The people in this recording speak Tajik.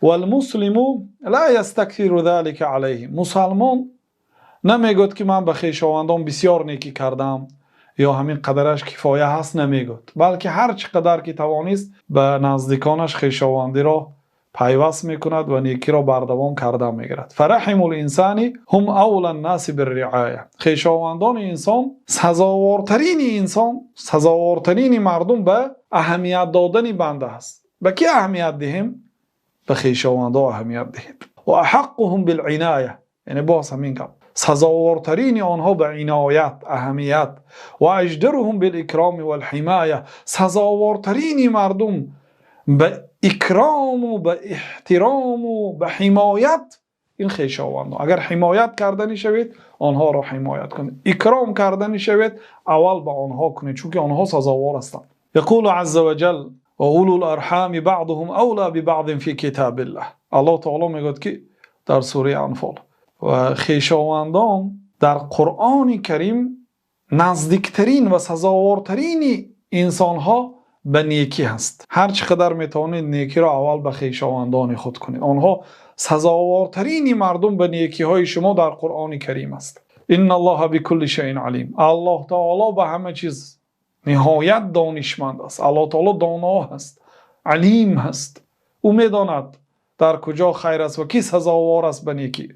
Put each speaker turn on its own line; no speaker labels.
وَالْمُسْلِمُ لَا يَسْتَكْثِرُ ذَلِكَ عَلَيْهِمْ. Мусалмон намегӯяд, ки ман ба хешовандон бисёр некӣ кардам ё ҳамин қадараш кифоя ҳаст, намегӯяд, балки ҳар чӣ қадар ки тавонист, ба наздиконаш хешовандиро пайваст мекунад ва некиро бардавом карда мегирад. فَرَحِمُ الْإِنسَانِ هُمْ أَوْلَى النَّاسِ بِالرِّعَايَةِ. Хешовандони инсон сазовортарини инсон, сазовортарини мардум ба аҳамият додани банда аст. Ба кӣ аҳамият диҳем? Ба хешовандон аҳамият диҳем. وَأَحَقُّهُمْ بِالْعِنَايَةِ, яъне боз ҳамин гап, сазовортарини онҳо ба иноят, аҳамият. وَأَجْدَرُهُمْ بِالْإِكْرَامِ وَالْحِمَايَةِ, сазовортарини мардум ба икрому, ба эҳтирому, ба ҳимоят ин хешовандон. Агар ҳимоят карданӣ шавед, онҳоро ҳимоят кунед, икром карданӣ шавед, аввал ба онҳо кунед, чунки онҳо сазовор ҳастанд. يقول عز وجل: وأولو الأرحام بعضهم أولى ببعض في كتاب الله. Аллоҳ таоло мегӯяд, ки дар сураи Анфол ва хешовандон дар Қуръони Карим наздиктарин ва сазовортарини инсонҳо ба некӣ ҳаст. Ҳар чӣ қадар метавонед, некиро аввал ба хешовандони худ кунед. Онҳо сазовортарини мардум ба некиҳои шумо дар Қуръони Карим аст. إن الله بكل شيء عليم. Аллоҳ таоло ба ҳама чиз ниҳоят донишманд аст. Аллоҳ таоло доно ҳаст, алим ҳаст. Ӯ медонад, дар куҷо хайр аст ва кӣ сазовор аст ба некӣ.